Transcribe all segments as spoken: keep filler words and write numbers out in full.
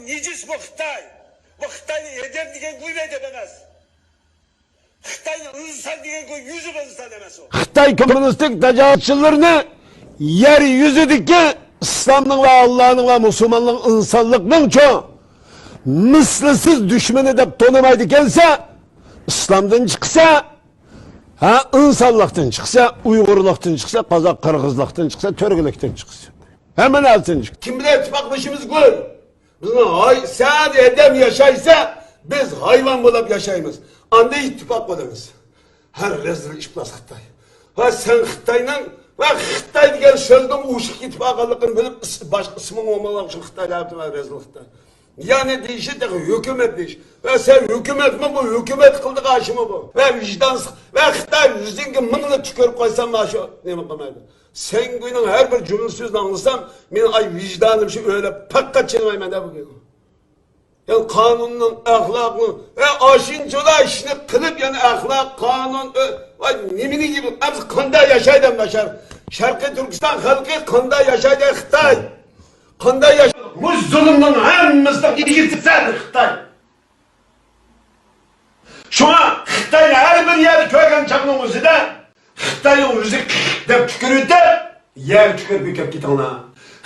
نىجىس بۇ خىتاي. بۇ خىتاينى ئادەم دېگەن گۇي ئادەم ئەمەس. خىتاينى ئىنسان دېگەن گۇي يۈزى ئىنسان ئەمەس ئۇ. خىتاي كوممۇنىستىك تاجاۋۇزچىلىرىنى يەر يۈزىدىكى ئىسلامنىڭ ۋە ئاللانىڭ ۋە مۇسۇلمانلىق ئىنسانلىقنىڭچۇ مىسلىسىز دۈشمىنى دەپ تونۇمايدىكەنسە، ئىسلامدىن چىقسا، ھە، ئىنسانلىقتىن چىقسا، ئۇيغۇرلۇقتىن چىقسا، قازاق قىرغىزلىقتىن چىقسا، تۈركلۈكتىن چىقسا، ھەممە نەرسىدىن چىقسا. كىم بىلەن ئىتتىپاقلىشىمىز گۇي؟ بىزنىڭ ھاي-، سەن ئادەم ياشايسا، بىز ھايۋان بولاپ ياشايمىز. ئاندىن ئىتتىپاق بولىمىز. ھە، رەزىل ئىپلاس خىتاي. ھە، سەن خىتاينىڭ ۋە خىتاي دېگەن سۆزنىڭ ئۇششۇق كېتىپ قالغانلىقىنى بىلىپ، ئىس-، باشقا ئىسمىڭ بولمىغان شۇ خىتاي دەپتۇ، ھە، رەزىل خىتاي. يەنى دېيىشى تېخى ھۆكۈمەت دېيىش. ۋە سەن ھۆكۈمەتمۇ بۇ، ھۆكۈمەت قىلىدىغان ئىشمۇ بۇ. ۋە ۋىجدانسىز، ۋە خىتاي يۈزۈڭگە مىڭلاپ تۈكۈرۈپ قويسام، مانا شۇ نېمە قىلمايدۇ. سەن گۇينىڭ ھەر بىر جۈملە سۆزىنى ئاڭلىسام، مېنىڭ ئاي ۋىجدانىم شۇ ئۆرلەپ پەقەت چىلىمايمەن دە بۈگۈن. يەنى قانۇننىڭ، ئەخلاقنىڭ، ۋە ئاشۇنچىلا ئىشنى قىلىپ، يەنە ئەخلاق، قانۇن، ئۆ-، ۋاي نېمىنى يېپىپ، ئەمسە قانداق ياشايدۇ ئەمدى شەر-، شەرقىي تۈركىستان خەلقى قانداق ياشايدۇ خىتاي؟ قانداق ياش-، مۇشۇ زۇلۇمنىڭ ھەممىسىنىڭ ئىگىسى سەن خىتاي. شۇڭا خىتاينى ھەر بىر يەردە كۆرگەن چاغنىڭ ئۆزىدە خىتاينىڭ ئۆزى دەپ تۈكۈرۈۋېتىپ، يەرگە تۈكۈرۈپ يۆتەپ كېتىڭلار.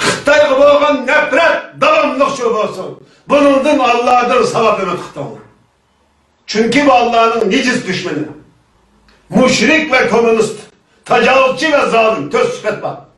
خىتايغا بولغان نەپرەت داۋاملىق شۇ بولسۇن. بۇنىڭدىن ئاللادىن ساۋاب ئۈمىد قىلىڭلار. چۈنكى بۇ ئاللانىڭ نىجىس دۈشمىنى. مۇشرىك ۋە كوممۇنىست، تاجاۋۇزچى ۋە زالىم، تۆت سۈپەت بار.